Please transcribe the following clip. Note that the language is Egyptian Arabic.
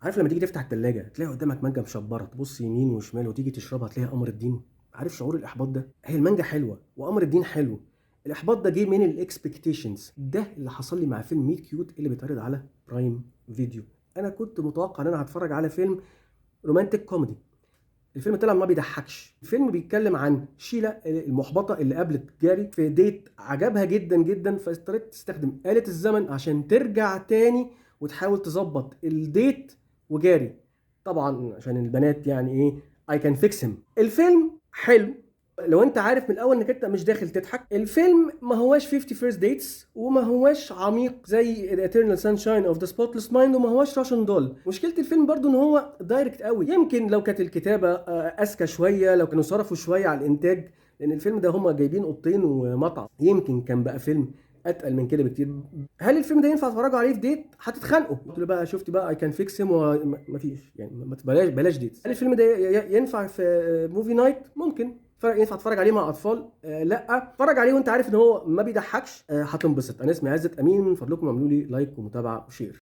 عارف لما تيجي تفتح التلاجة تلاقي قدامك مانجا مشبره، تبص يمين وشمال وتيجي تشربها تلاقيها قمر الدين؟ عارف شعور الاحباط ده؟ هي المانجا حلوة وقمر الدين حلو، الاحباط ده جه من ال expectations. ده اللي حصل لي مع فيلم Meet Cute اللي بيتعرض على Prime Video. انا كنت متوقع ان انا هتفرج على فيلم romantic comedy، الفيلم طلع ما بيضحكش. الفيلم بيتكلم عن شيلا المحبطه اللي قابلت جاري في date عجبها جدا جدا، فاضطرت تستخدم آلة الزمن عشان ترجع تاني وتحاول تظبط ال date وجاري، طبعا عشان البنات يعني ايه I can fix him. الفيلم حلو لو انت عارف من الاول انك انت مش داخل تضحك. الفيلم ما هواش 50 First Dates وما هواش عميق زي The Eternal Sunshine of the Spotless Mind وما هواش Russian Doll. مشكلة الفيلم برضو ان هو direct قوي، يمكن لو كانت الكتابة اذكى شويه، لو كانوا صرفوا شوية على الانتاج، لان الفيلم ده هم جايبين اوضتين ومطعم، يمكن كان بقى فيلم اتقل من كده بكتير. هل الفيلم ده ينفع تتفرجوا عليه في date؟ هتتخانقوا، قلت له بقى شفت بقى I can fix him، ومفيش يعني ما بلاش بلاش date. هل الفيلم ده ينفع في movie night؟ ممكن. ينفع تتفرج عليه مع اطفال؟ لا. اتفرج عليه وانت عارف ان هو ما بيضحكش، هتنبسط. انا اسمي عزت امين، من فضلكم اعملوا لي like ومتابعة و share.